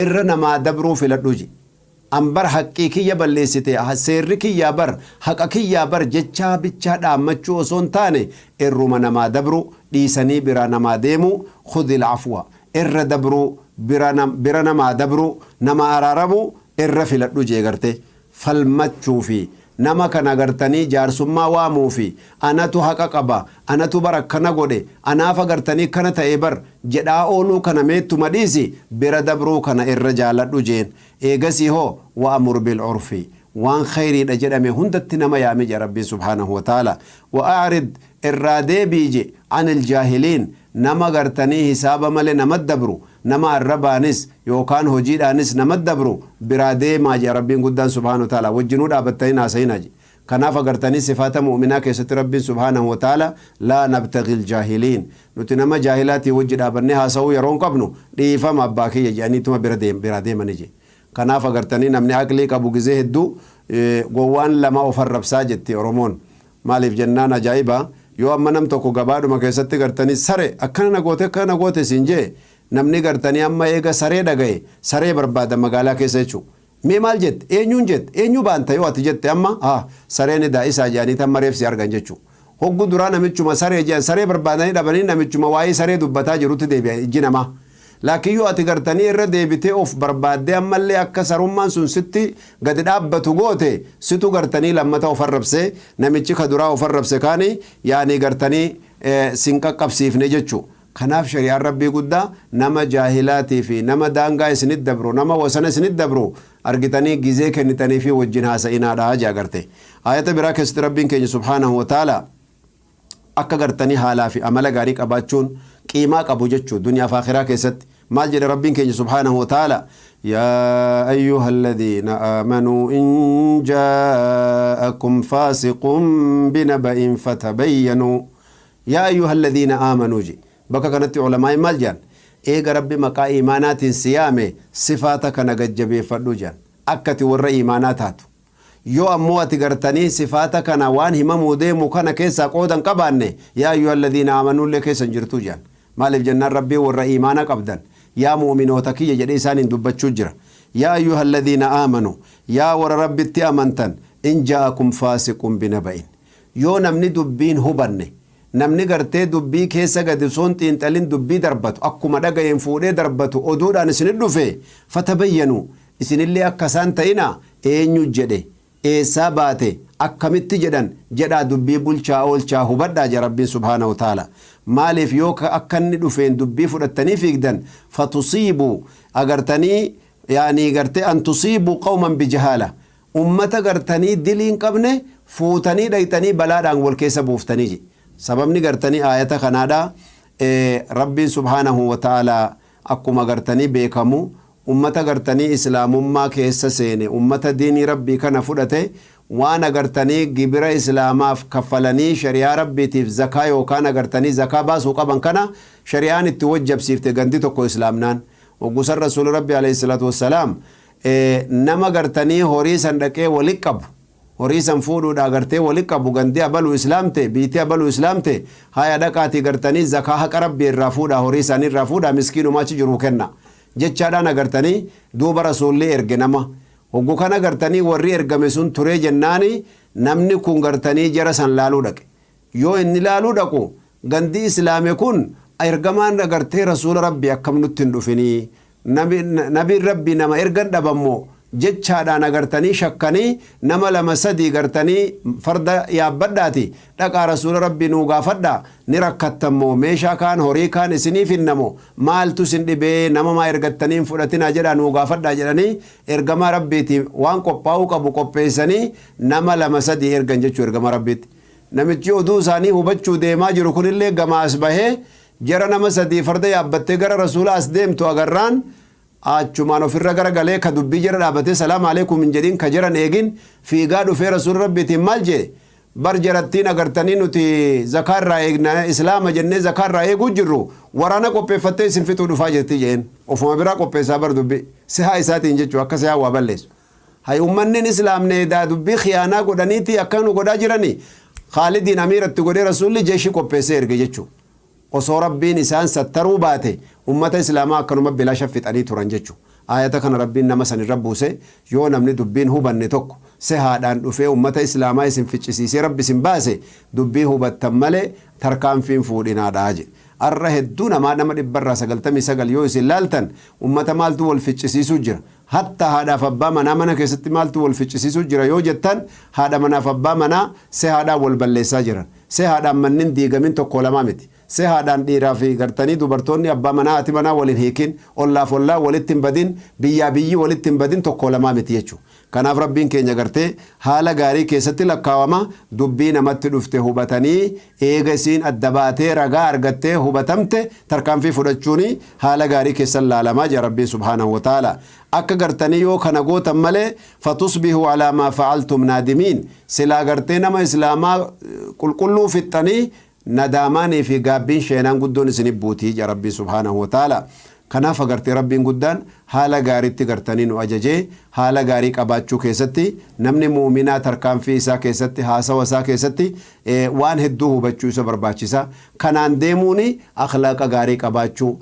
Irra namaa dabruu filadhu je. An bar haqqii kiyya balleessite, seerri kiyyaa bar, haqa kiyyaa bar jechaa bichaa dhaammachuu osoo hin taane irruma namaa dabruu, dhiisanii biraa namaa deemuu, khudhil afwa, irra dabruu, bira bira namaa dabruu, namaa araaramuu irra filadhu jee gartee. Falmachuu fi nama kana gartanii jaarsummaa waamuu fi anatu haqa qaba, anatu bar akkana godhe, anaaf agartanii akkana ta'e bar jedhaa ooluu kana meettuma dhiisi, bira dabruu kana irra jaaladhu jeen. Eegasii hoo wa'amur bil urfi, waan khayriidha jedhame hundatti nama yaami jedha Rabbiin subhaanahu wa ta'aala. Wa'a'rid, irraa deebi'i je, anil jaahiliin, nama gartanii hisaaba male namat dabru, nama arrabaanis yookaan hojiidhaanis namat dabru biraa deemaa jedha Rabbiin guddaan subhaanahu wa ta'aala. Wajjinuu dhaabattanii hin haasayinaa jedhe. Kanaaf agartanii sifaata mu'minaa keessatti Rabbiin subhaanahu wa ta'aala laa nabtaghil jaahiliin, nuti nama jaahilaatiin wajji dhaabannee haasawuu yeroo hin qabnu, dhiifama abbaa kiyya jedhaniituma bira biraa deemani jedhe. Kanaaf agartanii namni aqlii qabu gizee hedduu gowwaan lama of arrabsaa jetti Oromoon. Maaliif jennaan ajaa'iba, yoo amma nam tokko gabaadhuma keessatti gartanii sare akkana na goote akkana na goote siin je'e, namni gartanii amma eega saree dhagaye saree barbaada magaalaa keessa jechuudha. Mee maal jette? Eenyuun jette? Eenyu baanta yoo ati jette amma ah sareen edaa isaa je'anii amma reef si argan jechuudha. Hoggu duraa namichuma saree je'an saree barbaadanii dhabanii namichuma waa'ee saree dubbataa jirutti deebi'a ijji namaa. Laakiin yoo ati gartanii irra deebitee of barbaaddee ammallee akka sarummaan sun sitti gadi dhaabbatu goote, situ gartanii lammata of arrabse, namichi ka duraa of arrabse kaani yaanii gartanii sin qaqqabsiifne jechu. Kanaaf shari'aan Rabbii guddaa nama jaahilaatii fi nama daangaa isinit dabru, nama wasana isinit dabru argitanii gizee kennitaniifii wajjin haasa'inaadha je'a garte. Aayata biraa keessatti Rabbiin keenya subhaanahu wa ta'aalaa akka gartanii haalaa fi amala gaarii qabaachuun qiimaa qabu jechuu duniyaa fi aakhiraa keessatti. Maal jedhe Rabbiin keenya subhaanahu wa ta'aala? Yaa ayyuha alladhiina aamanuu in jaa'akum faasiqun binaba'in fatabayyanuu. Yaa ayyuha alladhiina aamanuu je. Bakka kanatti ulamaa'in maal jedhan? Eega Rabbi maqaa iimaanaatiin si yaame sifaata kana gad jabeeffadhu jedhan, akka ati warra iimaanaa taatu. Yoo ammoo ati gartanii sifaata kana waan himamuu deemu kana keessaa qooda hin qabaanne, yaa ayyuhalladhiina aamanuullee keessa hin jirtu jedhan. Maaliif jennaan Rabbiin warra iimaana qabdan, yaa mu'uminoota kiyya jedhee isaaniin dubbachuu jira. Yaa ayyuhalladhiina aamanuu, yaa warra Rabbitti amantan, in jaa'akum faasiqun binaba'in. Yoo namni dubbii hin hubanne, namni gartee dubbii keessa gadi osoo hin xiinxalin dubbii darbatu, akkuma dhagayeen fuudhee darbatu oduudhaan isinit dhufe, fatabayyanuu, isinillee akka isaan ta'inaa, eenyu jedhe, eessaa baate, akkamitti jedhan jedhaa dubbii bulchaa oolchaa hubadhaa jedha Rabbiin subhaanahu wa ta'aala. Maaliif yoo ka akka inni dhufeen dubbii fudhattanii fiigdan, fatusiibuu, agartanii, yaanii gartee an tusiibuu qawman bijahaala, ummata gartanii dilii hin qabne fuutanii dhayxanii balaadhaan wal keessa buuftanii jedhe. Sababni gartanii aayata kanaadha, Rabbiin subhaanahu wa ta'aalaa akkuma gartanii beekamu ummata gartanii islaamummaa keessa seene, ummata diinii Rabbii kana fudhate, waan agartanii gibira islaamaaf kaffalanii shari'aa Rabbiitiif zakaa yookaan agartanii zakaa baasuu qaban kana shari'aan itti wajjabsiifte. Gandi tokko islaamnaan hoggu san Rasuuli Rabbii alayhi salaatu wassalaam nama gartanii horii san dhaqee wali qabu, horii san fuudhuudhaa gartee wali qabu, gandi abalu islaamte, biiyti abalu islaamte, haya dhaqaatii gartanii zakaa haqa Rabbii irraa fuudhaa, horii isaanii irraa fuudhaa, miskiinuma achi jiruu kenna jechaadhaan agartanii duuba Rasuulli erge nama. Hoggu kana gartanii warri ergame sun turee jennaani namni kun gartanii jara san laaluu dhaqe. Yoo inni laaluu dhaqu gandi islaame kun ergamaan agartee Rasuula Rabbii akkam nutti hin dhufinii, Nabiin Rabbii nama ergan dhaban moo jechaadhaan agartanii shakkanii, nama lama sadii gartanii farda yaabbadhaati dhaqaa Rasuula Rabbii nuu gaafadhaa, ni rakkattan moo, meeshaa kaan horii kaan isinii finna moo, maaltu isin dhibee, nama maa ergattanii hin fudhatinaa jedhaa nuu gaafadhaa jedhanii ergamaa Rabbiiti waan qophaa'uu qabu qopheessanii nama lama sadii ergan jechuu ergamaa Rabbiitti. Namichi oduu isaanii hubachuu deemaa jiru kunillee gamaa as bahee jara nama sadii farda yaabbattee gara Rasuulaa as deemtu agarraan achumaan ofirra gara galee ka dubbii jara dhaabatee salaam aleekum hin jedhin, ka jaran eegin fiigaa dhufee Rasuula Rabbiitiin maal jee? Bar jarattiin agartanii nuti zakaa irraa eegna, islaama jennee zakaa irraa eeguu jirru waraana qopheeffattee isin fixuu dhufaa jirti jeen. Ofuma biraa qopheessaa bar dubbii sihaa isaatiin jechuu akka sihaa waa balleessu. Hay ummanni hin islaamne edaa dubbii khiyaanaa godhaniiti akka nu godhaa jirani. Khaalidiin amiira itti godhee Rasuulli jeeshii qopheessee erge jechuu. Osoo Rabbiin isaan sattaruu baate ummata islaamaa akkanuma bilaasha fixanii turan jechu. Aayata kana Rabbiin nama san irra buuse. Yoo namni dubbiin hubanne tokko sehaadhaan dhufee ummata Islaamaa isin ficcisiisee Rabbi isin baase, dubbii hubattan malee tarkaanfiin fuudhinaadha jedhe. Arra hedduu namaa, nama dhibbarraa 99 yoo isin laaltan, ummata maaltu wal ficcisiisuu jira, hatta haadhaaf abbaa manaa mana keessatti maaltu wal ficcisiisuu jira yoo jettan, haadha manaaf abbaa manaa sehaadhaan wal balleessaa jiran. Sehaadhaan mannin diigamin tokko lamaa miti. Sehaadhaan dhiiraa fi gartanii dubartoonni abbaa manaa haati manaa wal hin hiikin, ollaaf ollaa walitti hin badin, biyyaa biyyi walitti hin badin tokko lamaa miti jechuudha. Kanaaf Rabbiin keenya gartee haala gaarii keessatti lakkaawama dubbii namatti dhufte hubatanii, eega isiin adda baatee ragaa argattee hubatamte tarkaanfii fudhachuun haala gaarii keessan laalamaa jira Rabbiin subhaanahu wa ta'ala. Akka gartanii yoo kana gootan malee, fatusbihuu alaa maa fa'altum naadimiin, silaa gartee nama Islaamaa qulqulluu fixxanii nadaamaanii fi gaabbiin sheenaan guddoon isinif buutii jira Rabbiin subhaanahu wa ta'ala. Kanaaf agartee Rabbiin guddaan haala gaariitti gartanii nu ajajee, haala gaarii qabaachuu keessatti namni muuminaa tarkaanfii isaa keessatti, haasawa isaa keessatti waan hedduu hubachuu isa barbaachisa. Kanaan deemuun akhlaaqa gaarii qabaachuu.